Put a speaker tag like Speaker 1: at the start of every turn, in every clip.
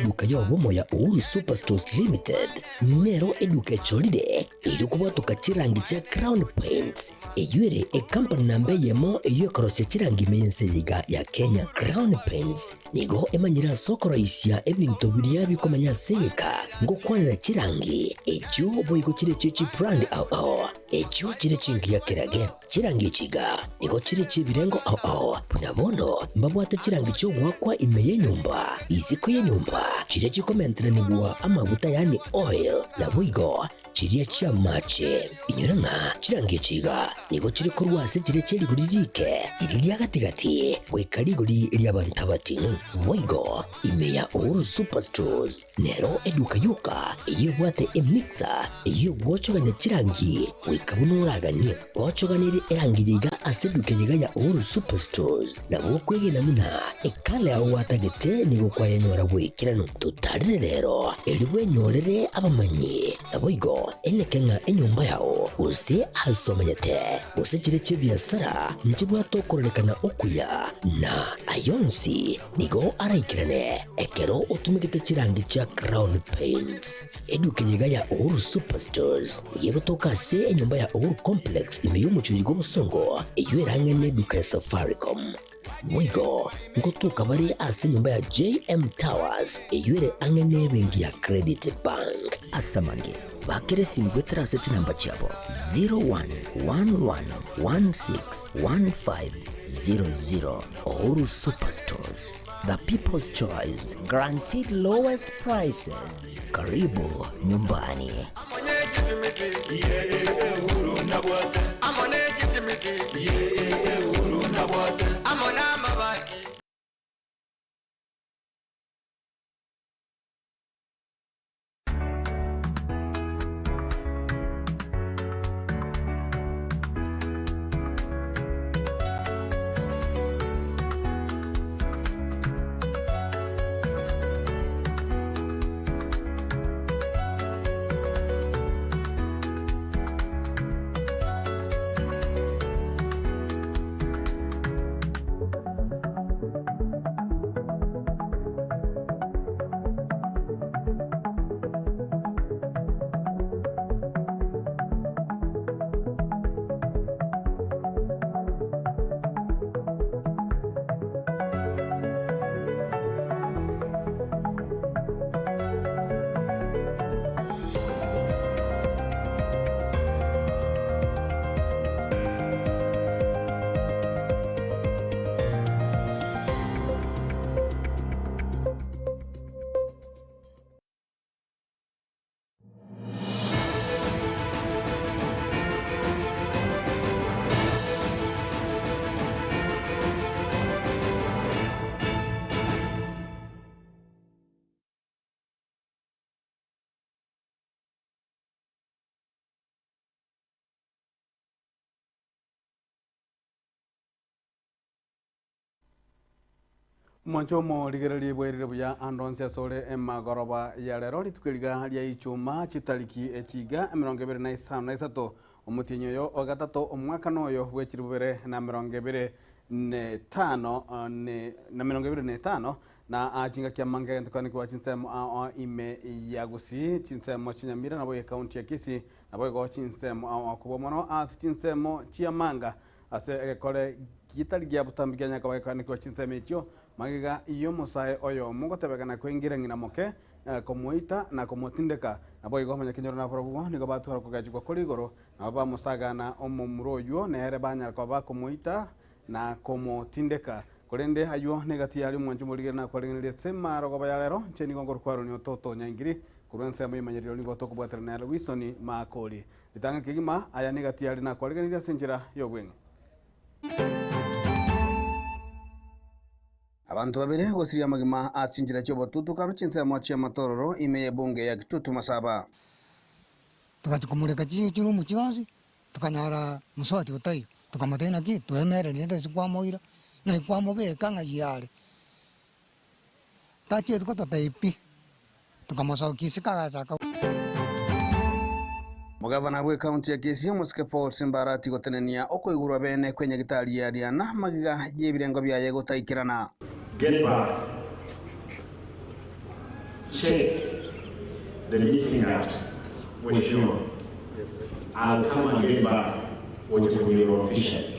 Speaker 1: Eduka y'obomo ya Uhuru Superstores Limited nero eduka echorire erio kobwatoka chirangi chia Crown Paints, eyio ere ekampani namba eyemo eyio ekorosia chirangi ime y'ense eye iga ya Kenya. Crown Paints nigo emanyire ase okoroisia ebinto biria bikomenya ase egeka ngokwanera chirangi echio boigo chire chie chibrand ao ao echio chire chingiya kerage. Chirangi echi iga nigo chire chi'ebirengo ao ao, buna bono mbabwate chirangi chi'ogoakwa ime y'enyomba, isiko y'enyomba, chiria chikomenteranigwa amaguta yaani oil, naboigo chiria chi'amache. Inyora ng'a chirangi echi iga nigo chire korwa ase chiria chie rigori riike, riria ria gati-gati, goika rigori ri'abanto abating'u. Boigo ime ya Uhuru Superstores Nero eduka yoka eyio ebwate emixer eyio egwochogania chirangi goika buna oraganie. Gwochoganirie erangi eye iga ase eduka eye iga ya Uhuru Superstores, nabo okwegena buna ekala yao gwatagete nigo kwayenyora bw'ekeranu. Totarire rero erio bwenyorere abamanyi, naboigo eneke ng'a enyomba yao gose ase omenyete gose chire chi'ebiasara nchibwate okororekana okuya na ayonsi Nigo araikerane ekero otumegete chirangi chia Crown Paints. Eduka eye iga ya Uhuru Superstores nigo egotoka ase enyomba ya Uhuru Complex ime y'omochie oyo bw'obosongo eyio erang'e neduka ya Safaricom. Boigo ngotoka bare ase enyomba ya JM Towers eyio ere ang'e nebenki ya Credit Bank. Ase amange, bakera esimi goetera ase chinamba chiabo 0111161500. Uhuru Superstores, the people's choice, guaranteed lowest prices. Karibu nyumbani.
Speaker 2: Mwanche omorigererie bwairire buya ande onsi asore emagoroba ya rero rituko eriga ria ichuma chitariki echiga 23 omotienyi oyo o gatato omwakano oyo bwe chilifu bibere na 25 na 25 na chingaki amange egento kane chinsemo ao ime ya Gusii chinsemo chinyamira nabo ekaunti ya Kisii naboigo chinsemo ao kobua mono ase chinsemo chiamanga Ase egekore getari gia botambe kia nyakaba gekaanekigwa chinsemo echio, magega y'omosae oyomo gotebekana koingira ng'ina moke, komoita na komotindeka. Naboigo abanyakenyoro nabarabwo nigo batwara okogechigwa kore igoro, nabo bamosagana omomura oyio, nere banyara koba bakomoita na komotindeka. Korende ayio negati yaria omwanchi omorigeri nakwaregeneria ase emarogoba ya rero, inche nigo nkorokwa Aroni ototo Nyaingiri, korwa ensemo y'emanyerero nigo tokobwaterana nere Wilson Makori. Ritang'ani kegima, aya negati aria nakwaregeneria ase enchera y'obweng'e. Abanto babere gosiria amagima ase chinchera chi'obotutukanu chinsemo chi'amatororo ime y'ebunge ya Kitutu Masaba.
Speaker 3: Togachia komoreka chirumu chionsi, tokanyora mosubati otaiyo, tokamotebia naki twemereri rende ase kwamoira, naki kwamobeka ng'ai are. Tachieti gototebia pi, tokamosokia isiko agachaka.
Speaker 2: Omogavana bw'ecounty ya Kisii omosike Paul Simbarati gotenenia okoigurwa bene kw'enyagitari ya Riana magega y'ebirengo biaye gotaikerana.
Speaker 4: Get back. Check the missing gaps, Mheshimiwa. I'll come again back gocha konyora officially.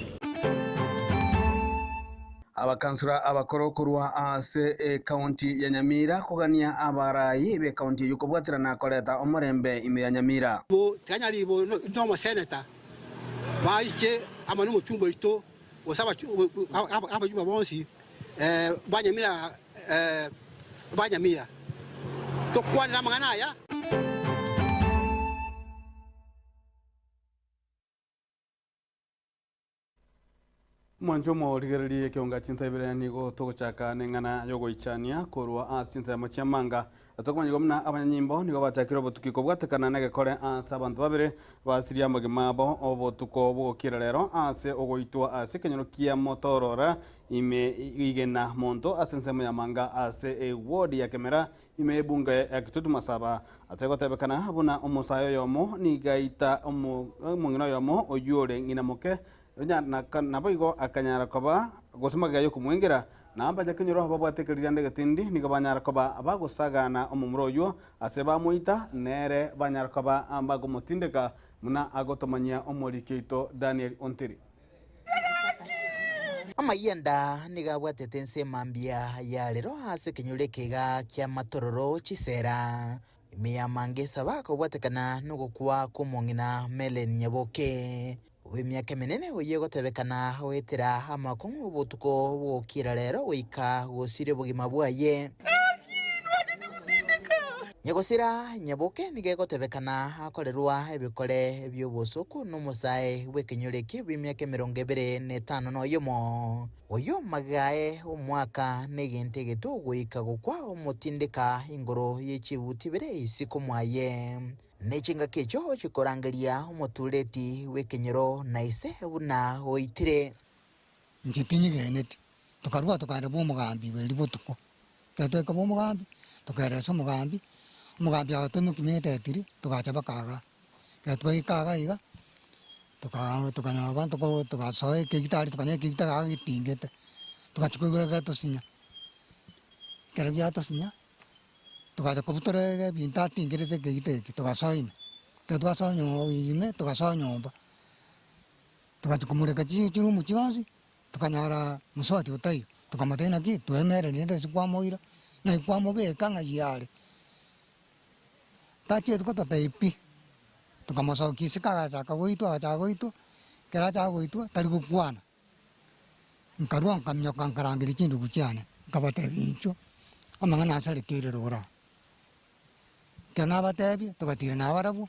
Speaker 2: Abakansura abakoro korwa ase ekaunti ya Nyamira kogania abarai b'ekaunti eyio kobwaterana koreta omorembe ime ya Nyamira.
Speaker 5: Bo tikanyari bo no omoseneta baiche amo nomochumba oito gose abachumba bonsi ba Nyamira ba Nyamira tokwanere amang'ana aya.
Speaker 2: Mwanche omorigererie ekeonga chinsa ibere nigo togochaka neng'ana yogoichania korwa ase chinsemo chiamanga. Tokomanya buna abanyanyimbo nigo bachakire obotuki kobwatekana negekore ase abanto babere basiria amagima abo obotuko bogokira rero ase ogoitwa ase ekenyoro kia motorora ime igena monto ase ensemo ya manga ase eward ya Kemera ime ebunge ya Kitutu Masaba. Ase gotebekana buna omosayo oyomo nigaita omong'ina oyomo oywo ore ng'ina moke nabo igo akanyara koba gose magega yokomwengera na abanyakenyoro babwate ekerirande egetindi nigo banyara koba bagosagana omomura oywo ase bamoita nere banyara koba bagomotindeka muna agotomanyia omoriki oito Daniel Ontiri.
Speaker 6: Amayenda nigo abwatete ense mambia ya rero ase ekenyoro ekeiga kia matororo chisera ime ya manga esaba kobwatekana nogokwa kwa omong'ina Melen Nyaboke bw'emiaka emenene oye gotebekana goetera amakong'u obotuko bogokira rero goika gosira obogima bwaye. Nyagosira Nyaboke nigo egotebekana akorerwa ebikore biobosoku nomosae bw'ekenyoro eke bw'emiaka 25 na oyomo. Oyo magae omwaka negento egeto goika gokwa omotindeka ingoro yechibuti ibere isiko mwaye. Nechingaki echo chikorangeria omotureti bw'ekenyoro na ise buna oitire.
Speaker 3: Inche tinyigeneti, tokarua tokaenda bwa omogambi bweri botuko. Ekero twaika bwa omogambi, tokaeresa omogambi, omogambi agatoimokia emetiri, togacha mpaka igaa. Ekero twaika iga iga, tokanyora abanto togasoa ekegita aria tokanyora ekegita iga getingete, togachia koigora getosinya. Ekero giatosinya, togacha kobutora ebinto atingerete ekegita eke, togasoa ime. Ekero twasoa ime, togasoa nyomba, togachia komoreka chirumu chionsi, tokanyora mosubati otaiyo, tokamotebia naki twemereri rende ase kwamoira, naki kwamobeka ng'ai are. Tachieti gototebia pi, tokamosokia isiko agachaka goitwa agachaka goitwa, ekero achaka goitwa tari gokwana. Nkarua nkaminyoka nkarangeria chindugu chiane, nkabatebia inchuo, amang'ana asarekeire rogoro aa. Ekero nabatebia, togatira nabarabwo,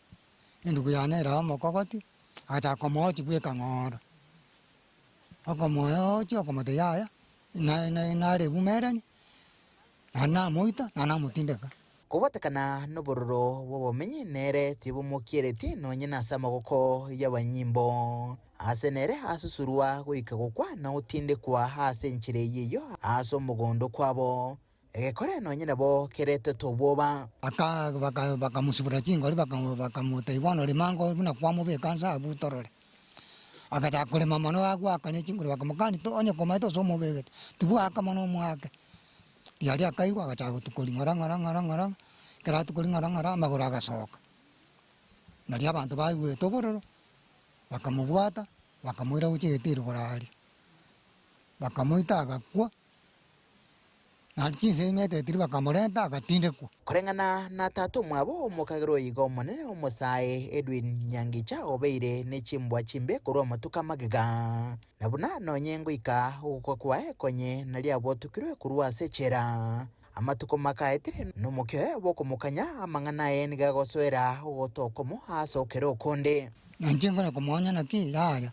Speaker 3: endugu yane ere omokogoti, agachaka komochia bweka ng'ora. Okomochia okomotebia yaya, nare ebumerani, naende namoita, naende namotindeka.
Speaker 6: Kobwatekana nobororo bw'obomenyi nere tibomokiereti nonye nase amaboko y'abanyimbo. Ase nere asusurwa goika gokwa na otindekwa ase enchera eyio ase omogondo kwabo. Egekore nonye nabo keretete obwoba.
Speaker 3: Bakamosibora chingori, bakamotebia, Bono rema ango buna kwamobeka nse abwo torore. Agachaka korema mono agoaka ne chingori, bakamokania, Onye komaete ase omobegete, tibwaka mono omoake. Riaria akaigwa agachaka gotukoria ng'ora ng'ora ng'ora ng'ora, ekero atukoria ng'ora ng'ora amagoro agasoka. Nario abanto baigwete obororo, bakamobwata, bakamoira gochia egete rigoro aria. Bakamoita agakwa, naende chinsa emete tiria bakamorenta agatindekwa.
Speaker 6: Koreng'ana na tata omwabo omokagera oiga omonene omosae Edwin Nyangicha obeire ne chimbwa chimbe korwa amatuko amagega, na buna nonye ngoika ogokwa kwaye konye naria abotukirwe korwa ase echela. Amatuko makaetire nomokia oye bw'okomokanya amang'ana aye nigo agosoera ogotokomo ase okere okonde.
Speaker 3: Na inche nkonya komoonya naki? Yaya,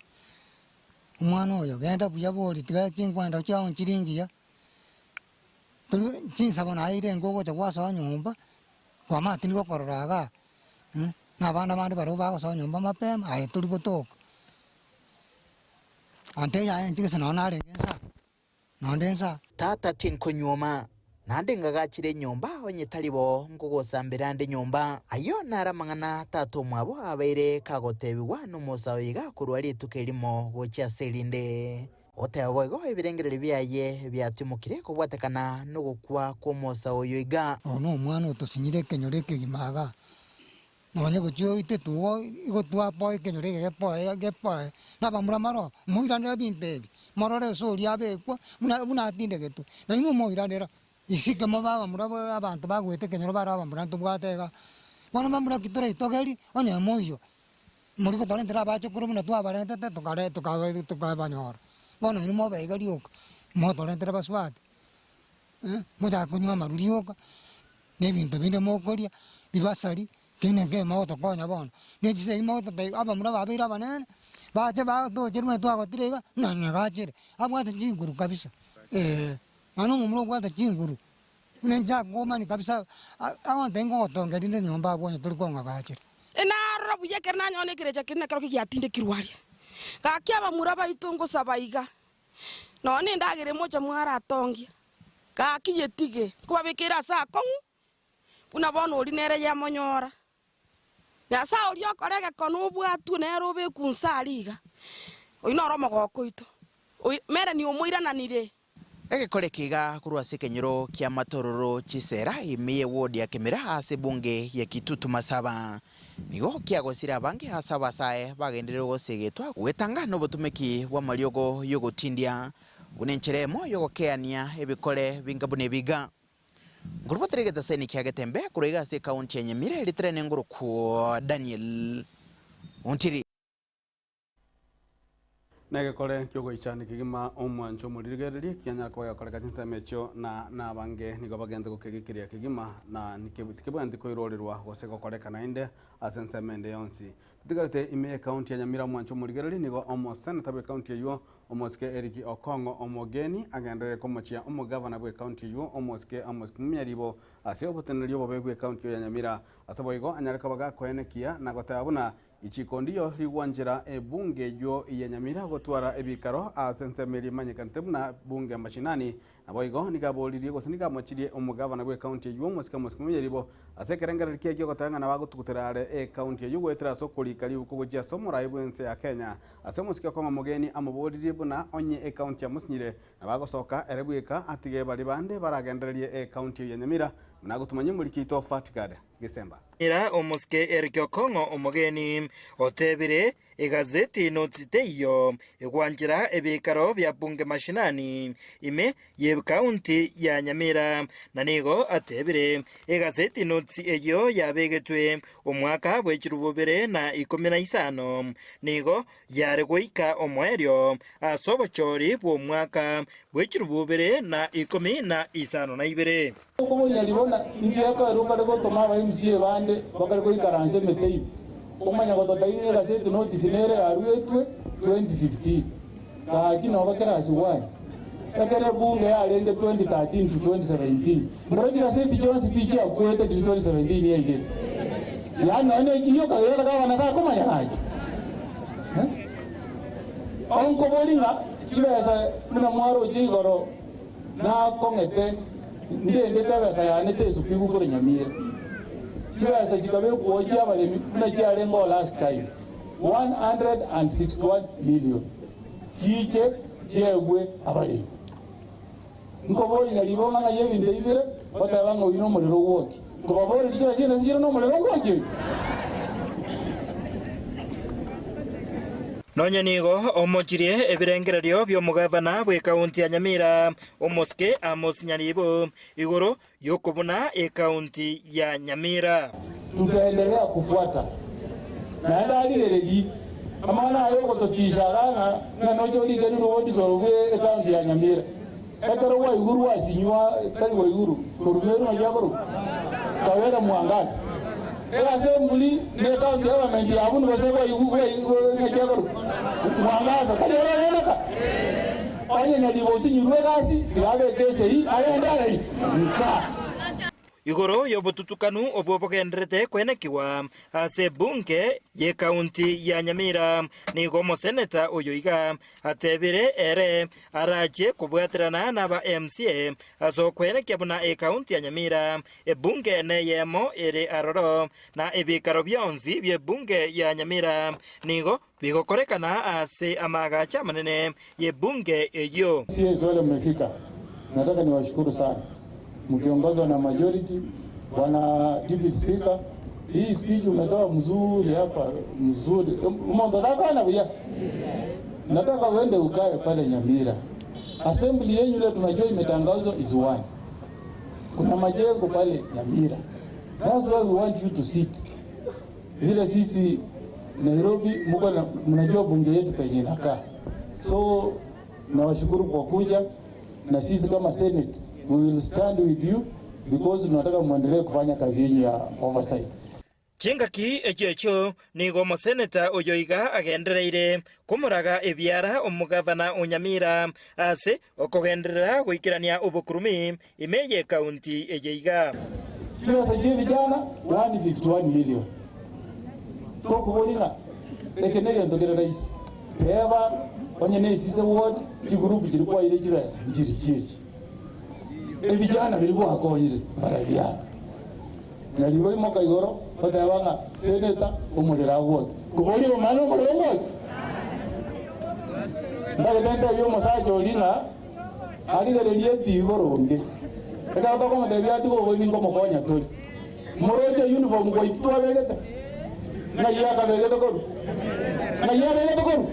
Speaker 3: omwana oyo, genda buya bori, tiga chinkwenda chiao nchire ngiya. Chinsabo naye ere ngogocha gwasoa nyomba, kwamanya tindi gokorora igaa, na abana bande barabwo bagosoa nyomba mapema, aye tori gotoka. Ante yaye inche gese nonye narenge nsa, nonde nsa.
Speaker 6: Tata tinkonyuoma, naende ngagachire enyomba, onye tari bo nkogosambera ande nyomba. Ayio naro amang'ana tata omwabo abeire kagotebigwa nomosaoiga korwa rituko erimo gochia ase erinde. Oteba boigo ebirengererio biaye biatimokire kobwatekana nogokwa kw'omosa oyo iga.
Speaker 3: Oyo nomwana otosinyire ekenyoro ekegima igaa, nonye gochia oite tugo igo twapoa ekenyoro eke gepoe gepoe, na abamura mbaroo, moiranere ebinto ebi, morore ase oria abekwa buna buna atindegetwe, nainwe moiranera. Isiko mobe abamura abanto bagoeta ekenyoro bare abamura ntobwate igaa, bono bamura ki toraitogerie, onye moiyo. Mori gotorentera abachokoro buna twabarentete tokare toka tokabanyora. Bono inwe mobe iga rioka, motorentere basubati, mochake konywa amarwa rioka, na ebinto binde mokoria, bibasari, kende nkeiyo mogotokonya bono. Ne chisegi mogototebia abamura babeire abanene, bache batoche buna twagotire iga, ng'a nyagachere, abwate chinguru kabisa, eh, naende omomura obwate chinguru. Buna inche akomani kabisa, agontebia ngogotongeria rinde nyomba abwo onye tori kong'agachera.
Speaker 7: Narora buya ekero nanyora ekerecha keria nekero kigiatindekirwe aria. Gaki abamura baito ngosaba iga, nonya nendagera emocha mwaratongia, gaki yetige, nkobabekeire ase akong'u, buna bono oria nere yamonyora. Nyasae oria okora egekone obwatwe nere obekwe inse aria iga. Oyio noro omogoko oito. Merani omoirananire.
Speaker 6: Egekore eke iga korwa ase ekenyoro ki'amatororo chisera ime ye ward ya Kemera ase ebunge ya Kitutu Masaba. Nigo kiagosire abange ase abasae bagenderire gosegetwa gwetanga nobotumeki bw'amariogo y'ogotindia buna enchera emo y'ogokeania ebikore binga buna ebiga. Nkorobotera egetaseni kia Getembe korwa iga ase ekaunti ya Nyamira eritere nengorokwo Daniel Ontiri.
Speaker 2: Negekore ki'ogoichania kegima omwancho omoririgererie kianyara koba gekoreka chinsemo echio, na nabange nigo bagente gokegikiria kegima, na tikebwenereti koirorerwa gose gokoreka naende ase ensemo ende yonsi. Totigarete ime y'ekaunti ya Nyamira omwancho omorigereria nigo omoseneta bw'ekaunti eyio omosike Eric Okong'o Omogeni agenderere komochia omogavana bw'ekaunti eyio omosike Amos Kimemiaribo ase oboteneneri obobe bw'ekaunti eyio ya Nyamira. Ase boigo anyare koba gakoenekia na goteba buna Ichiko ndiyo rigwanchera ebunge eyio ya Nyamira gotwara ebikaro ase ensemo eria emanyekanete buna bunge mashinani. Naboigo nigo aboririe gose nigo amochirie omogavana bw'ecounty eyio omosike Amos Kimunyeribo ase ekerengererio kiaye kiogoteba ng'a nabo agotugutera are ecounty eyio goetera ase okorika riuko gochia ase omorai bw'ense ya Kenya. Ase omosike okong'a omogeni amoboririe buna onye ecounty amosinyire nabo agosoka ere bweka atige baria bande baragendererie ecounty eyio ya Nyamira buna agotumanyia omoriki oito Fatgard Gesemba.
Speaker 8: Ira omosike Eric Okong'o omogeni, otebire, Egazeti notisi teiyo egwanchera ebikaro bia bunge mashinani ime y'ecounty ya Nyamira. Na nigo atebire, Egazeti notisi eyio yabegetwe omwaka bwe chirubu bibere na ikomi na isano nigo yare goika omoerio ase obochori bw'omwaka bwe chirubu bibere na ikomi na isano na ibere.
Speaker 9: Okoboria riboga, Inki gekoera okare gotoma aba MCA bande bakare goikaransa emete ime? Omanya gototebia ng'a egaseti notice nere yaruetwe 2015. Gaki noba class one. Ekero ebunge yarenge 2013 to 2017, mboro chigaseti chionsi pi chiakwete riria 2017 yaigete. Yaani nonya ne ekiyo okagera gavana takomanya gaki. Onkobori ng'a chibesa buna mwaroche igoro Nakong'ete, ndendete ebesa yane tesukigwe korwa Nyamira. Chibesa chikabekwa chi'abaremi buna chiarenge o last time, 161 million, chiche chiegwe abaremi. Nkoboria ng'a riboa ng'a y'ebinto ebi bire, goteba ng'a oyio nomorero ogwokia. Nkobaboria chibesa chiane chire nomorero ogwokia oyio?
Speaker 8: Nonya nigo omochirie ebirengererio bi'omogavana bw'ekaunti ya Nyamira, omosike Amos Nyaribo, igoro y'okobuna ekaunti ya Nyamira.
Speaker 9: Tutaendelea kufuata naende arigererie amang'ana aya ogototisha iga ng'a noche orike rirubo chisoro bwe ekaunti ya Nyamira. Ekero gwaigurwe asinywa tari gwaiguru korwa Meru naki akorokwa Kawera Mwangaza. Egase emburi ne county government ya abwo gose naki akorokwa Mwangaza tari oro ogeneka. Onye Nyaribo osinyirwe egasi tiga abeke esegi agende areri nka.
Speaker 8: Igoro y'obotutukanu obwo bogendererete koenekigwa ase ebunge y'ekaunti ya Nyamira, nigo omoseneta oyo iga atebire ere arache kobwaterana naba MCA ase okoenekia buna ekaunti ya Nyamira ebunge neyemo ere aroro, na ebikaro bionsi bi'ebunge ya Nyamira nigo bigokorekana ase amaagacho amanene y'ebunge eyio.
Speaker 9: MCAs wale mmefika, nataka niwashukuru sana mkiongozwa na majority. Bwana Deputy Speaker, hii speech umetoa mzuri hapa, mzuri umondotakwana buya. Nataka uende ukae pale Nyamira. Assembly yenyu ile tunajua imetangazwa is one. Kuna majengo pale Nyamira. That's why we want you to sit. Vile sisi Nairobi mko na mnajua bunge yetu penye inakaa. So nawashukuru kwa kuja na sisi kama Senate we will stand with you because tunataka muendelee kufanya kazi yenyu ya oversight.
Speaker 8: Chingaki echio echio nigo omoseneta oyo iga agendereire komoraga ebiara omogavana o Nyamira ase okogenderera goikerania obokurumi ime y'ekaunti eye iga.
Speaker 9: Chibesa chia vijana 151 million tokoborina eke negento kere rahisi teba onye na esise ward chigroup chiri kwaire chibesa nchiri chiechi evijana biri gwakonyire barabia naribo imoka igoro bateba ng'a seneta omorero agwoke kobori omana omorero ngwoke ndagete ntebie omosacha oria ng'a arigererie etibi boronge ekero tokomotebia atiga oboibi nkomokonya tori moroche uniform gwaiti twabegete ng'ai akabegete korwa ng'ai abegete korwa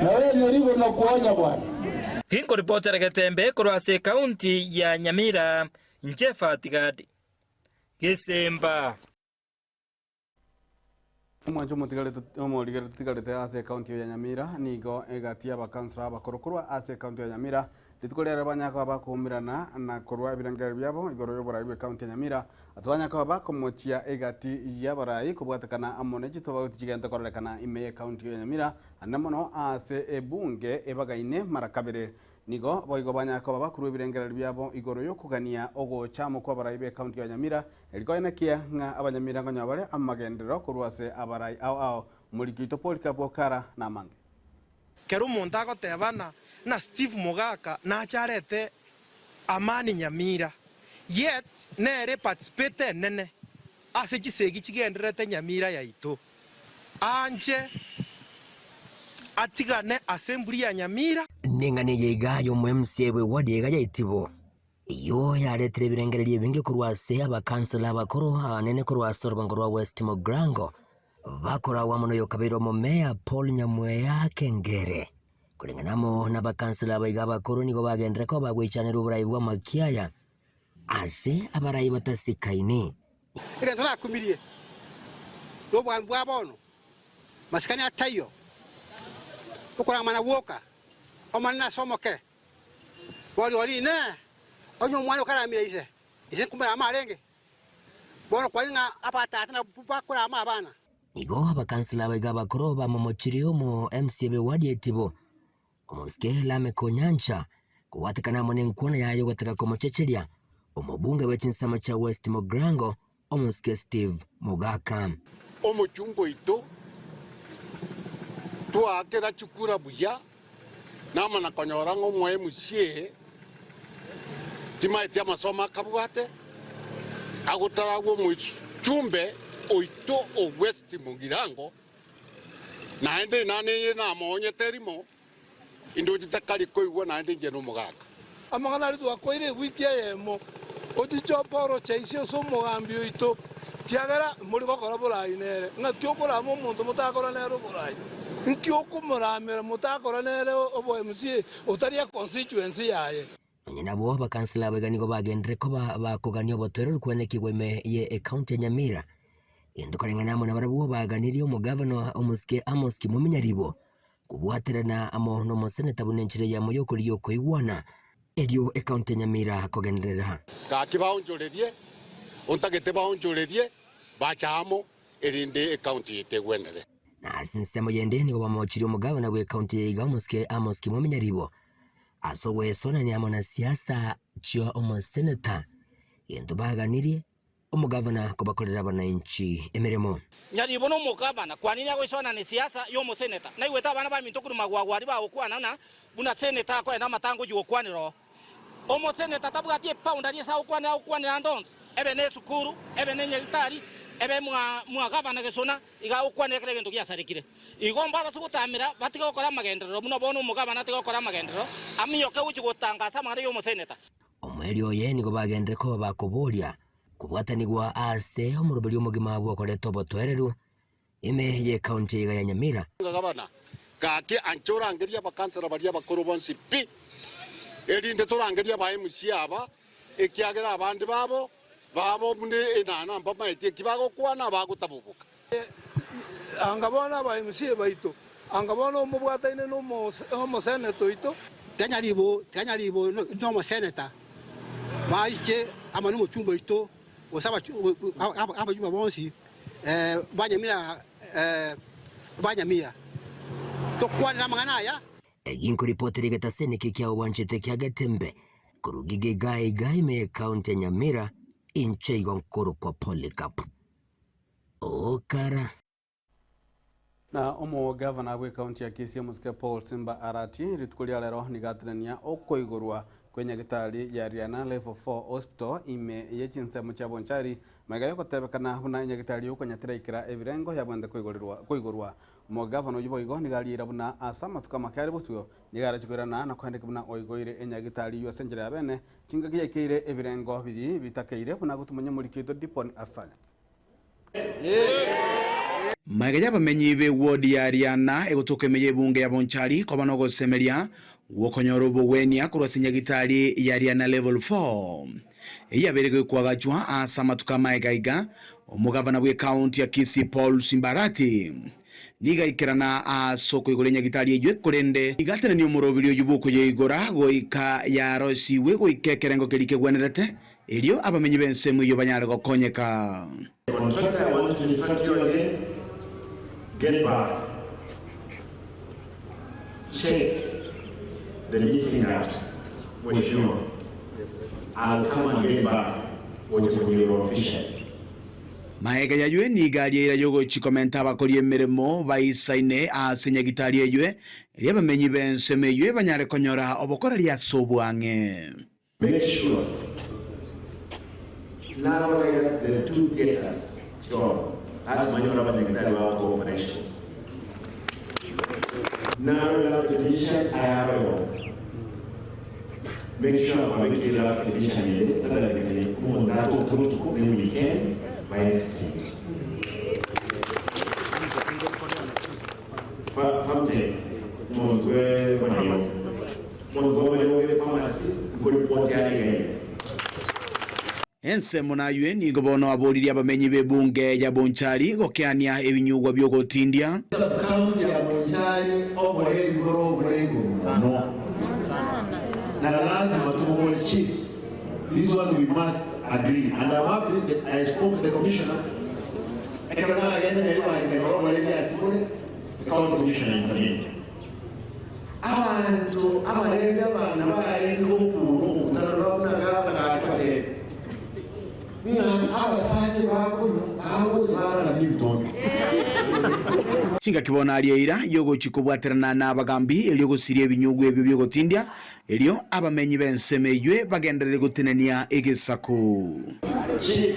Speaker 9: nawe nyoribo nakuonya bwana.
Speaker 8: Ginkoripotera Getembe korwa ase ekaunti ya Nyamira, inche Fatigadi Gesemba.
Speaker 2: Omwancho omotigarete omorigere totigarete ase ekaunti ya Nyamira nigo egati y'abakansora abakoro korwa ase ekaunti ya Nyamira rituko riare banyaka bakoumerana na korwa ebirengererio biabo igoro y'oborai bwa ekaunti ya Nyamira ase banyaka bakomochia egati y'abarai kobwatekana amo ne chitobauti chigente kororekana ime y'ekaunti ya Nyamira ande mono ase ebunge ebagaine mara kabere. Nigo boigo banyaka bakorwa ebirengererio biabo igoro y'okogania ogochamo kwa abarai b'ekaunti ya Nyamira erikoenekia ng'a abanyamira nkonye bare amagenderero korwa ase abarai ao ao moriki oito Polycarp Okara na amange.
Speaker 10: Kero omonto agotebana na Steve Mogaka nacharete Amani Nyamira, yet nere participate enene ase chisegi chigendererete Nyamira yaito. Anche atigane assembly ya Nyamira.
Speaker 1: Neng'ana eye iga y'omo-MCA bw'ewadi iga ya Itibo, eyio yaretire ebirengererio ebinge korwa ase abakansela abakoro abanene korwa ase orogongo rwa West Mugirango, bakoragwa amo noyokabeire omomeya Paul Nyamweya Kengere. Koreng'ana amo nabakansela aba iga abakoro nigo bagenderera koba bagoichanerwa oborai bw'amakiaya ase abarai batasikaini.
Speaker 5: Egento nakumirie nobwami bwa bono, masikani ataiyo, okoramana gwoka, Omonene ase omoke. Boria oria, Inee! Onye omwana okaramire ise, ise nkomorama arenge? Bono kwari ng'a abatata nabwo bakorama abana.
Speaker 1: Nigo abakansela abaiga abakoro bamomochirie omo MCA b'ewadi ya Itibo, Omosike Lameck Onyancha, kobwatekana amo nenkwana yaye ogotaka komochecheria omobunge bwe chinsemo chia West Mugirango, Omosike Steve Mogaka.
Speaker 11: Omochumba oito twaakera chikura buya, namana konyora ng'a omo MCA timaeti amasomo akabwate, agotaragwa omochumbe oito o West Mugirango, naende inane eye namoonyete rimo, indoche takari koigwa naende inche nomogaka.
Speaker 12: Amang'ana aria twakoire ewiki eyemo, ochiche oporoche inse ase omogambi oito, kiagera mori gokora borai nere. Ng'aki okorama omonto motakora nere oborai? Nki okomoramera motakora nere obo MCA otari econstituency yaye?
Speaker 1: Nonya nabwo abakansela abaiga nigo bagenderere koba bakogania obotoereru kwenekigwa ime ye ekaunti ya Nyamira. Egento koreng'ana amo nabarabwo baganirie omogavana omosike Amos Kimumi Nyaribo kobwaterana amo nomoseneta buna enchera eyemo y'okorigia okoigwana erio ekaunti ya Nyamira kogenderera.
Speaker 11: Gaki baonchorerie, ontagete baonchorerie, bache amo, erinde ekaunti yaito egwenere.
Speaker 1: Na ase ensemo yende nigo bamochirie omogavana bw'ekaunti ya iga omosike Amos Kimumi Nyaribo ase ogwesonania amo na siasa chia omoseneta. Gento baganirie, omogavana kobakorera abanainchi emeremo.
Speaker 13: Nyaribo na omogavana, kwanini agoisoana nesiasa y'omoseneta? Naigwete abana baminto korwa magwagwa aria bagokwana ng'a buna seneta akoenda amatanga ochia gokwanera oo. Omoseneta tabwati epound aria ase agokwanera agokwanera ande onsi, ebe nesukuru, ebe nenyagitari, ebe mwa mwa gavana gesona, iga agokwanera kera egento giasarekire. Igo mbabase gotamera batige gokora amagenderero buna bono omogavana atige gokora amagenderero, aminyoke gochia gotangasa amang'ana y'omoseneta.
Speaker 1: Omoerio oye nigo bagenderere koba bakoboria kobwatanigwa ase omoroberi omogima bw'okoreta obotoereru ime y'ekaunti eyeiga ya Nyamira.
Speaker 11: Gavana, gaki anche orangerie abakansara baria abakoro bonsi pi, erinde torangerie aba MC aba, ekiagera abande babo babo buna enana mbamaeti eki bagokwana bagotaboboka.
Speaker 12: Anga bono aba MC baito, anga bono omobwataine nomoseneta oito.
Speaker 5: Tiga nyaribo nomoseneta baiche amo nomochumba oito gose abachumba bonsi ba Nyamira tokwanere amang'ana aya.
Speaker 1: Ginkoripotera egetaseni eke kia obwanchete kia Getembe korwa Gigega iga ime y'ekaunti ya Nyamira, inche igo nkorokwa Polycarp Okara.
Speaker 2: Na omogavana bw'ekaunti ya Kisii omosike Paul Simba Arati rituko ria rero nigo atenenia okoigorwa kw'enyagitari ya Riana Level 4 Hospital ime ye chinsemo chia Bonchari magega yogotebekana buna enyagitari okonyatera ikera ebirengo yabwente koigorerwa koigorwa. Omogavana oyio boigo nigo ariera buna ase amatuko amake are bosio nigo arache koirana na koendeka buna oigoire enyagitari eyio ase enchera ya bene chingaki yaikeire ebirengo biri bitakeire buna gotumanya omoriki oito Dipon Asanya.
Speaker 14: Magega y'abamenyi b'ewodi ya Riana egotoka ime y'ebunge ya Bonchari koba nogosemeria gw'okonyora obogwenia korwa ase nyagitari ya Riana Level 4 eyabeire gokwagachwa ase amatuko amaega iga, omogavana bw'ekaunti ya Kisii Paul Simbarati nigo aikerana ase okoigora enyagitari eyio korende nigo atenenia omoroberi oyio bw'okoyeigora goika yarosigwe goika ekerengo keria kegwenerete erio abamenyi b'ensemo eyio banyare gokonyeka.
Speaker 4: Contractor, I want to instruct you again, get back, check the missing gaps, mheshimiwa. I'll come and get back with official.
Speaker 14: Magega y'ayio nigo aria eira y'ogochia komenta abakori emeremo baisaine ase nyagitari eyio, erio abamenyi b'ensemo eyio banyare konyora obokoreri ase obwang'e.
Speaker 4: Make sure now where the two theatres chon as manyora abanyagitari bagokora operation naro lab technician ayaroyo make sure kwabekire lab technician ere so that omonto atoke botuko ne weekend by exchange Famtech omonto bwe amariogo omonto bwa amariogo e pharmacy nkoripoti are iga iga.
Speaker 14: Ensemo naywe nigo bono aboririe abamenyi b'ebunge ya Bonchari gokeania ebinyugwa bi'ogotindia.
Speaker 4: Sub-county ya Bonchari oboreri bore obore igoro mono na lazima tobobore chiefs this one we must agree and I'm happy that I spoke to the commissioner ekero nagenda Nyaribari nkanyora oboreri ase bore the county commissioner intervened. Abanto abarenge abana barenge gokuura omokutano buna gavana gaki batebe, ng'a abasacha bakonywa bagocha bararania ebitondo.
Speaker 14: Chingaki bono aria eira y'ogochia kobwaterana nabagambi erio gosiria ebinyugwa ebio bi'ogotindia, erio abamenyi b'ensemo eyio bagenderere gotenenia egesaku.
Speaker 4: Chief,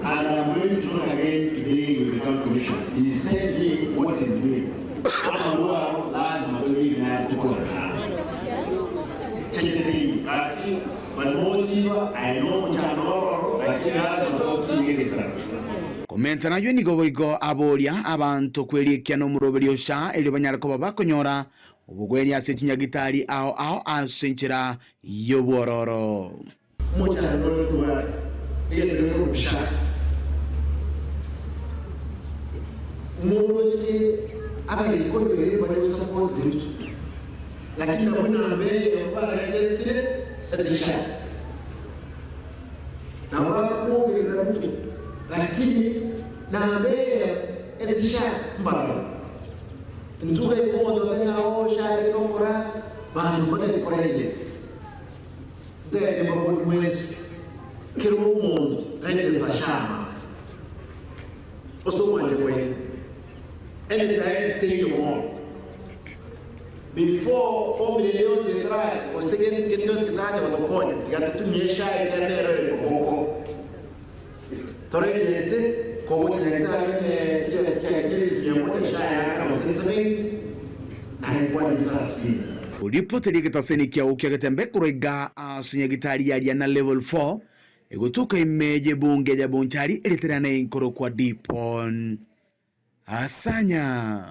Speaker 4: and I'm going to talk again today with the county commissioner. He sent me what he's doing. Amarwa aro lazima torire naye tukore. Checheteini gaki but mosiba I know mochando ororo lakini lazima totigeresa.
Speaker 14: Komenta nayio nigo boigo aboria abanto kwerikia nomoroberio ocha erio banyare koba bakonyora obogwenia ase chinyagitari ao ao ase enchera y'obwororo.
Speaker 4: Omochando ore tobwate egento kere obosha. Moroche Abagekoyo eye bare gosupport Ruto, lakini nabwo namba eyemo baregesire etisha. Nabo bakwogerera Ruto, lakini namba eyemo etisha mbarabwo. Intwe omonto otanyara gochakera gokora banto mbatari koregesa. Ntebi mbabori mwensi. Kera omonto register SHA ase omwancho kwaino. NHIF teiyo bono. Before formula ende yonsi etaracha gose gento kende gionsi getaracha gotokonya, tiga totumie SHA ekiagera nero ere koboko. Toregeste kogocha nyagetari onye chibesa chiaye chire elfu mia moja SHA yaakana gose 70 naye kwane risasi.
Speaker 14: Ripoti ri'egetaseni kiao kia Getembe korwa iga ase nyagitari ya Riana Level 4 egotoka ime y'ebunge ya Bonchari eriterane inkorokwa Dipon Asanya.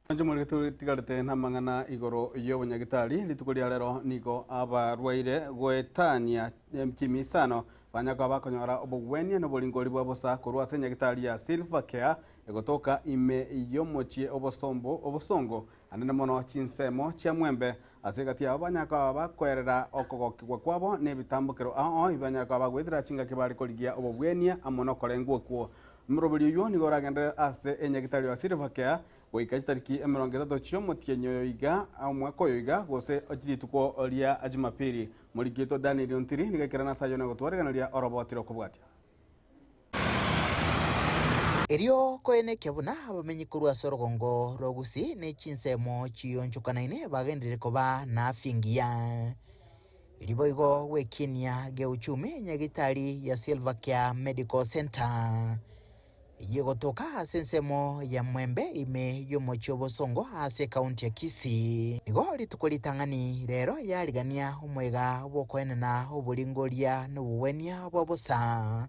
Speaker 2: Inche morigete tigarete namang'ana igoro y'obonyagitari. Rituko ria rero nigo abarwaire goetania chimisano banya koba bakonyora obogwenia na oboringori bwa bosa korwa ase enyagitari ya Silver Care egotoka ime y'omochie obosombo obosongo anene mono chinsemo chia Mwembe ase egati yabo banya koba bakoerera okogokigwa kwabo na ebitambokero ao banyare koba bagoetera chingaki bare korigia obobwenia amo nokorengwa okwo. Omoroberi oyio nigo oragenderere ase enyagitari ya Silver Care goika chitariki 30 chi'omotienyi oyo iga, omwaka oyo iga, gose rituko ria Jumapili. Moriki oito Daniel Ontiri nigo aikerana ase ayio na gotwareganeria oroboti rokobwatia.
Speaker 6: Erio koenekia buna abamenyi korwa ase orogongo rwa Gusii ne chinsemo chionchokanaine bagenderere koba nafia engiya. Erio boigo gwekinia geuchumi nyagitari ya Silver Care Medical Centre eyio egotoka ase ensemo ya Mwembe ime y'omochie o Bosongo ase ekaunti ya Kisii. Nigo rituko ritang'ani rero yarigania omoyega bw'okoenena oboringoria na obogwenia bwa bosa.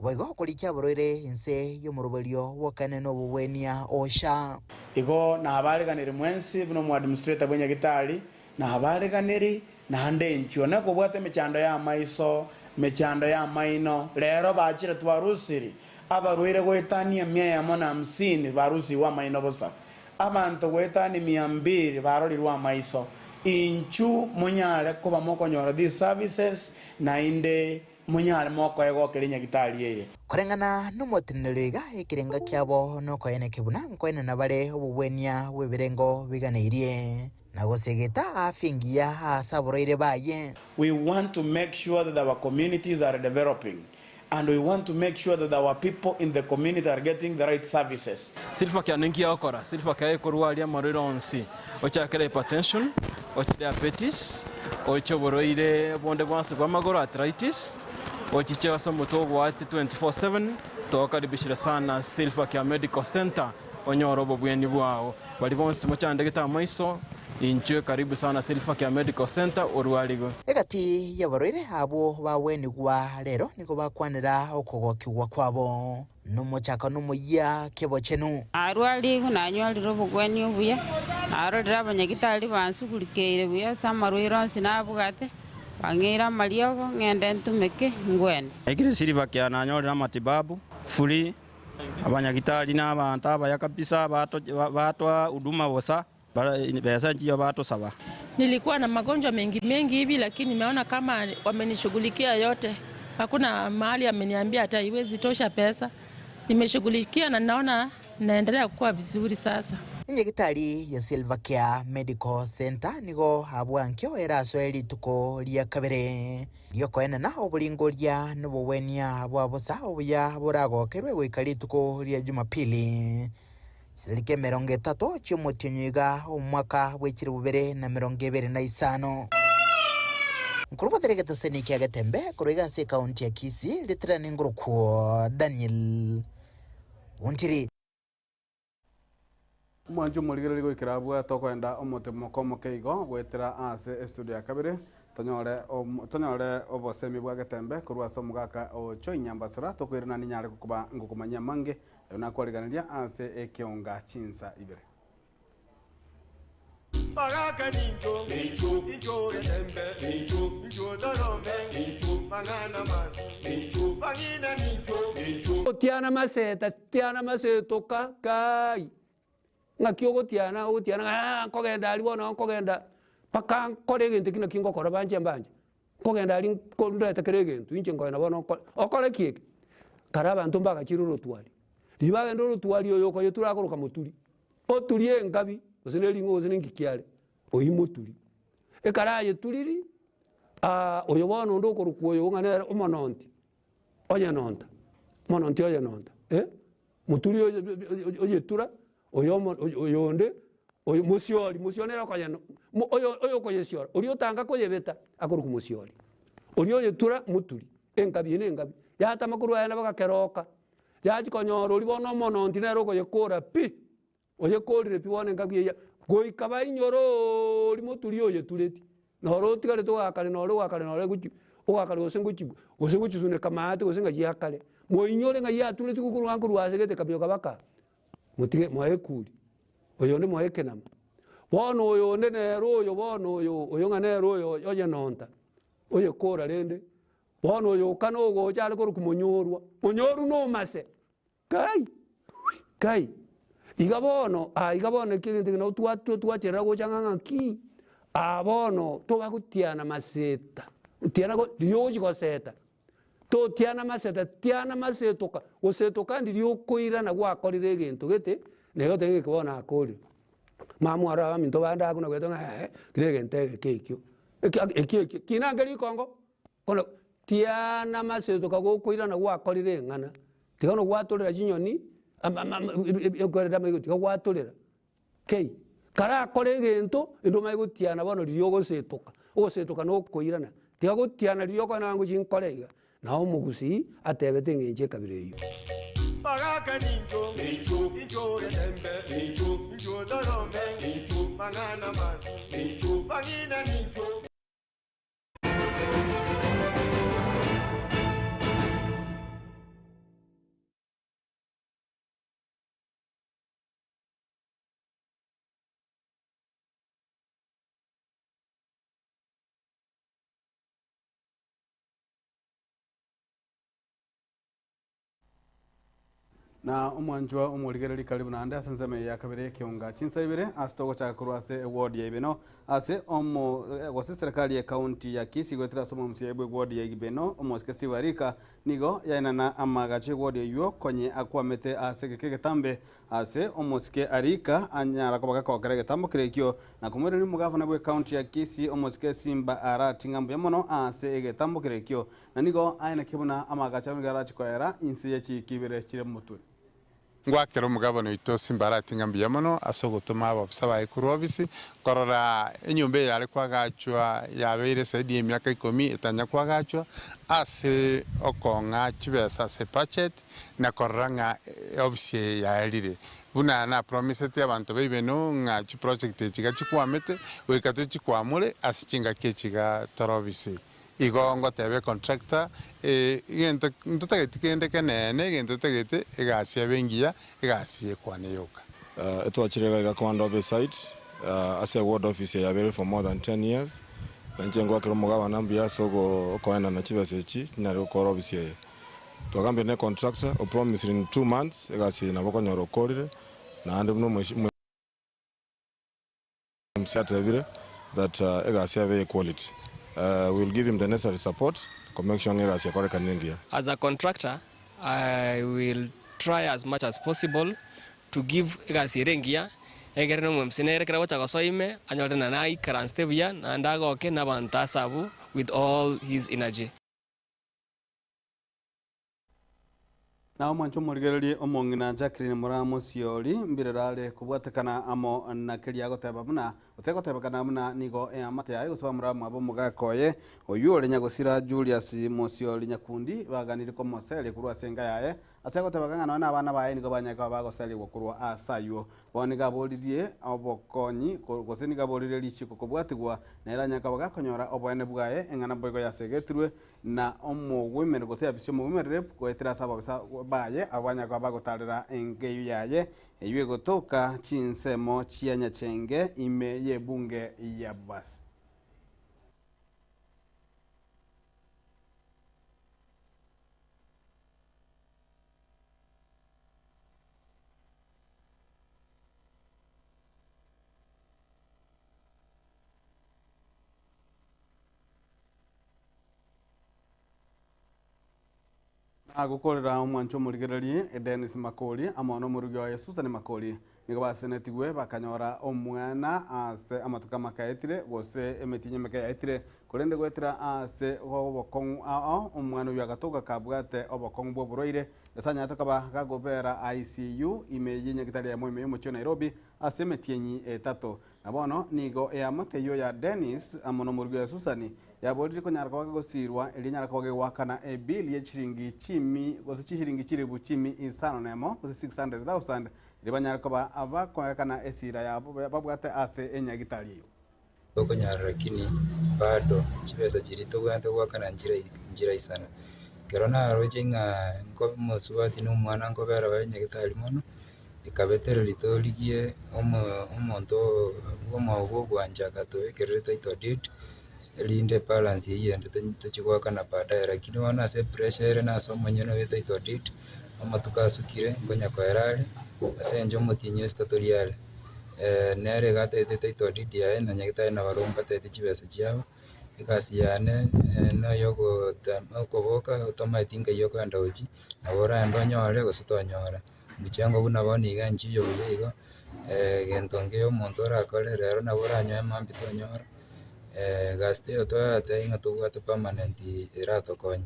Speaker 6: Boigo korikia aborwaire inse y'omoroberio bw'okoenena obogwenia osha.
Speaker 15: Igo nabareganire mwensi buna omoadministrator bw'enyagitari, nabareganiri naende inchuo nekobwata emechando y'amaiso, emechando y'amaino, rero bachire twarusiri abarwaire goetania emia eyemo na hamsini barusigwe amaino bosa, abanto goetania mia mbili barorirwe amaiso, inchu monyare koba mokonyora these services naende Monyare mokoegokera enyagitari eye.
Speaker 6: Koreng'ana nomoteneneri oiga ekerenga kiabo nokoeneke buna nkoenena bare obogwenia bw'ebirengo biganeirie, na gosegeta afya engiya ase aborwaire baye.
Speaker 15: We want to make sure that our communities are developing and we want to make sure that our people in the community are getting the right services.
Speaker 16: Silver Care ninki egokora? Silver Care ekorwaria amarwaire onsi, ochakere hypertension, oche diabetes, oche oborwaire bonde bwonsi bwa amagoro arthritis, ochiche ase omotwe ogoati 24/7, togokaribishire sana Silver Care Medical Centre onyore obobweni bwao. Baria bonsi mochandegete amaiso, inchwe karibu sana Silver Care Medical Centre orwarigwe.
Speaker 6: Egati y'abarwaire abwo bagwenigwa rero nigo bakwanera okogokigwa kwabo nomochakano omoyia kebochenu.
Speaker 17: Narwarigwe, nanywarire obogwenia obuya, narorire abanyagitari bansugurikeire buya ase amarwaire onsi nabwate, bang'eire amariogo, ng'ende ntumeke, ngwene.
Speaker 18: Naikire Silver Care nanyorire amatibabu free. Abanyagitari na abanto abaya kabisa batoa huduma bosa, besa nchiyo batosaba.
Speaker 19: Nilikuwa na magonjwa mengi mengi hivi lakini nimeona kama wamenishughulikia yote. Hakuna mahali ameniambia hata haiwezi tosha pesa. Nimeshughulikia na naona naendelea kukua vizuri sasa.
Speaker 6: Enyagitari ya Silver Care Medical Centre nigo abwankio erasoe rituko ria kabere. Riokoenena oboringoria nobogwenia bwa bosa obuya boragokerwe goika rituko ria Jumapili, chitariki 30 chi'omotienyi oiga omwaka bwe 2025. Nkorobotera egeteseni kia Getembe korwa iga ase ekaunti ya Kisii, ritirani ngorokwo Daniel Ontiri.
Speaker 2: Omwanchi omorigereria goikera abwate okoenda omotemoko omoke igo goetera ase estudio ya kabere tonyore tonyore obosemi bwa getembe korwa ase omogaka o Choi Nyambasura tokoirana ninyare gokoba ngokomanyia amange ayo nakwariganeria ase ekeonga chinsa ibere.
Speaker 20: Bagaka nincho, nincho getembe, nincho torome, mang'ana mabi, bang'ina nincho.
Speaker 21: Gotiana maseta, tiana masetoka kai, ng'aki ogotiana ogotiana ng'a nkogenda aria bono nkogenda mpaka nkore egento ekio naki ngokora banche mbanche, nkogenda aria nko ndete kera egento inche nkogenda bono nkore, okore ki eke? Kare abanto mbagachire orotwari, riria bagenda orotwari oyo okoyetura akoroka moturi. Oturie enkabi, gose ne ring'o gose nengiki are, oyio moturi. Ekero ayeturiri, Aa oyo bono onde okorokwa oyo ng'a nere omononti, oyenonta, omononti oyenonta eh, moturi oye oyetura, oyo omo oyonde, oyo mosiori, mosiori nere okoyeno mo oyo oyokoyesiora, oria otanga koyebeta akorokwa mosiori, oria oyetura moturi, engabi eye na engabi, yatama korwa aye nabo gakeroka, yachia konyora oria bono omononti nere okoyekora pi. Oyekorire pi bono engaki eyio, goika bainyore oria moturi oyetureti, noro otigarete ogakare nore ogakare nore gochi ogakare gose ngochi gose ngochisuneka maate gose ng'ai akare. Moinyore ng'ai atureti korwa nkorwa ase gete kaminyoka baka motige moe ekuri, oyonde moe ekenama. Bono oyonde nere oyo bono oyo oyo ng'a nere oyo oyenonta, oyekora rende, bono oyo okana ogocha are korokwa monyorwa, monyorwa na omase. Kai! Kai! Iga bono, aa iga bono eki egento eke nabo twatwe twacherera gocha ng'a ng'aki, aa bono tobagotiana maseta, tiana go riria ogochi goseta, totiana maseta tiana masetoka, gosetoka ndiria okoirana gwakorire egento gete, na igo otebe ng'a eke bono nakorire. Mama aro abaminto bande abwo nagoeta ng'a eeh, eki na egento egeke ekio, eki ekio ekio, kina nke rikongo. Bono tiana amaseto kagokoirana gwakorire eng'ana, tiga nogwatorera chinyoni ekwerera amaiga tiga gwatorera kei. Karakore egento ende omanye gotiana bono riria ogosetoka, ogosetoka na okoirana, tiga gotiana riria okoenda ng'a ngochia nkore iga. Nao omogusii atebete eng'encho ekabira eyio.
Speaker 20: Bagaka nincho, nincho, incho getembe, nincho, incho torome, nincho, mang'ana mabi, nincho, bang'ina nincho.
Speaker 2: Na omwanchwa omorigereria karibu naende ase ensemo eye ya kabere y'ekeunga chinsa ibere ase togochaka korwa ase eward ya Ibeno ase omo gose serikali ye county ya Kisii goetera ase omomca bwe ward ya Ibeno omosike Steve Arika nigo yaenana amagacho eward eywo konye akwamete ase egeka egetambe ase omosike Arika anyara koba gakokera egetambo keria ekio na komoiraneria omogavana bwe county ya Kisii omosike Simba Arati ng'a mbuya mono ase egetambo keria ekio Na nigo aeneke buna amaagacho abo nigo arache koera inse ye chiiki ibere chire motwe.
Speaker 3: Ngwakera omogabana oito Simbarati ng'a mbuya mono ase ogotoma ababisa baye korwa obisi korora enyomba eye yare koagachwa yabeire zaidi y'emiaka ikomi etanya koagachwa ase okong'a chibesa ase ebudget na korora ng'a obisi eye yaerire. Buna napromiseti abanto baibeno ng'a chiproject echi iga chikwamete goika tochikwamore ase chingaki echi iga tore obisi. Igo ngoteba econtractor, egento ntotageti kende keneene, egento totagete egasi ebe engiya, egasi yekwane yoka.
Speaker 22: Etwachire iga iga command office site ase ward office eye yabeire for more than 10 years, na inche ngoakera omogabana mbuya ase okoenana chibesa echi chinyare gokora office eye. Twagambire ne contractor o promised in 2 months egasi eye nabo okonyora okorire naende buna omoish. MC atebire that egasi yabe ye quality. We will give him the necessary support ko make sure ng'a egasi ekorekanire engiya.
Speaker 23: As a contractor I will try as much as possible to give egasi ere engiya egere na omo MC nere ekero agocha gosoa ime anyore na naikaransete buya naende agoke na abanto ase abwo with all his energy.
Speaker 2: Na omwanche omorigererie omong'ina Jacqueline Moraa Mosiori mbirero are kobwatekana amo na keria agoteba buna gose egotebekana buna nigo eamate yaye gose bamura mwabo omogaka oye oyio ore nyagosira Julius Mosiori Nyakundi baganire komoseria korwa ase enka yaye ase agotebeka ng'a nonya na abana baye nigo banyare koba bagoserigwa korwa ase ayio. Bono nigo aboririe obokonyi gose nigo aboririe richiko kobwatigwa nere anyare koba gakonyora oboene bwaye eng'ana boigo yasegetirwe na omogwemeri gose afisi y'omogwemereri goetera ase ababisa baye abwo banyare koba bagotarera enka eyio yaye, eyio egotoka chinsemo chia Nyachenge ime y'ebunge ya Bobasi. Nagokorera omwancho omorigererie Dennis Makori amo nomorugi oye Susan Makori. Nigo basenetigwe bakanyora omwana ase amatuko amake aetire, gose emetienyi emeke yaetire, korende goetera ase obokong'u ao omwana oyio agatoka kabwate obokong'u bw'oborwaire, ase anyarete koba gakobera ICU ime y'enyagitari eyemo ime y'omochie o Nairobi ase emetienyi etato. Na bono nigo eamate eyio ya Dennis amo nomorugi oye Susan yaborire konyara koba kegosirwa erio enyare koba kegoakana ebill ye chiringi chimi gose chishiringi chilifu chimi isano na emo gose 600,000 erio banyare koba abakoakana esira yabo babwate ase enyagitari eyio.
Speaker 7: Tokonyara lakini bado chibesa chiria tobwenerete goakana nchiraisana. Ekero naroche ng'a nko omosubati na omwana nkobera bare nyagetari mono, ekabetereria torigie omonto bwa ogwancha akatobekerera title deed, erinde ebalance eywo eyende tochie goakana baadaye. Lakini bono ase epressure ere na ase omonyene oyo title deed, amatuko asukire nkonya koera are, ase eng'encho omotienyi ase tori are. Nere iga atagete title deed yaye na nyagetari nabarobwo mbatagete chibesa chiabo, egasi yane noyo okoboka otomaeti nkai okoenda gochia, nabo oraende onyore gose tonyora. Mochengo buna bono iga nchiyo buya igo, egento nkeiyo omonto orakore rero nabo oranyoe mambia tonyora, egasi teiyo toratebi ng'a tobwate permanent eratokonye.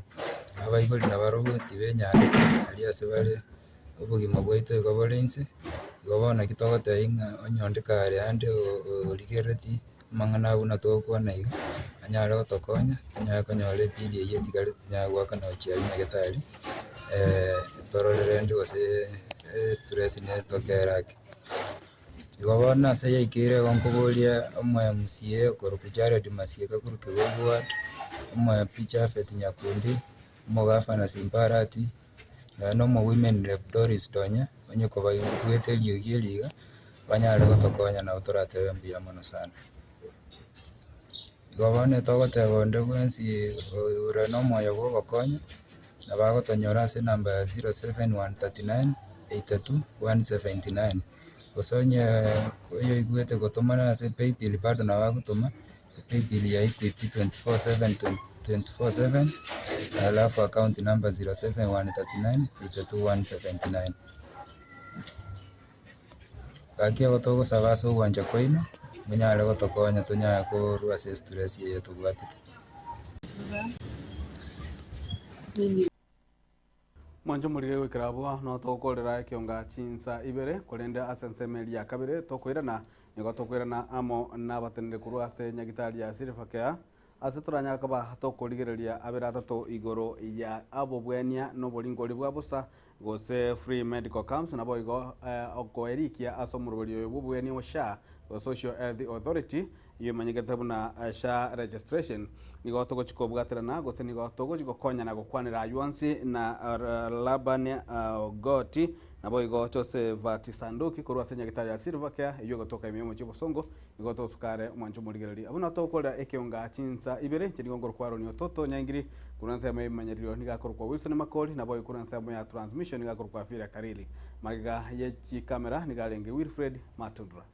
Speaker 7: Abaibori nabarobwo tibenyareti aria ase bare obogima bwaito igo bore inse, igo bono naki togotebi ng'a onye onde kare ande origerereti amang'ana abwo buna togokwana iga, anyare gotokonya, tonyare konyora ebill eywo etigarete tonyare goakana gochia aria nyagetari, torore rende gose estress netokere ake. Igo bono ase yaikeire igo nkoboria omo MCA okorokwa Jared Masieka korwa Kegogo ward, omo MP Japhet Nyakundi, omogavana Simba Arati, nonya na omo women rep Doris Donya, onye kobaigwete eriogi eri iga, banyare gotokonya nabo toratebe mbuya mono sana. Igo bono togoteba onde bwensi ore na omoyo bwa ogokonya, nabo agotonyora ase enamba ya 07139 82 179. Gose onye oyoigwete gotomana ase paybill bado nabo agotoma, paybill ya Equity 24 7 24 7 alafu account number 07139 82 179. Gaki igo togosaba ase ogwancha kwaino, monyare gotokonya tonyare korwa ase estress eye tobwatete.
Speaker 2: Mwanche omorige goikera abwo no togokorera ekionga chinsa ibere, korende ase ensemo eria ya kabere tokoirana, nigo tokoirana amo nabateneneri korwa ase nyagitari ya Silver Care, ase toranyare koba tokorigereria abere atato igoro ya abobwenia na oboringori bwa bosa gose free medical camps naboigo okoerikia ase omoroberi oyo bw'obwenia wa SHA gose Social Health Authority eyio emanyekete buna SHA registration. Nigo togochi kobwaterana gose nigo togochi gokonyana gokwanera aywo onsi na Laban Ogoti naboigo Josephat Sanduki korwa ase nyagitari ya Silver Care eyio egotoka ime y'omochie Bosongo. Nigo togosuka are omwancho omorigereria. Abwo nabo togokorera ekeonga chinsa ibere, inche nigo nkorokwa Aaron Ototo Nyaingiri, korwa ensemo y'ebimanyererio nigo akorokwa Wilson Makori, naboigo korwa ensemo ya transmission nigo akorokwa Afira Kariri. Magega ye chikamera nigo arenge Wilfred Matundura.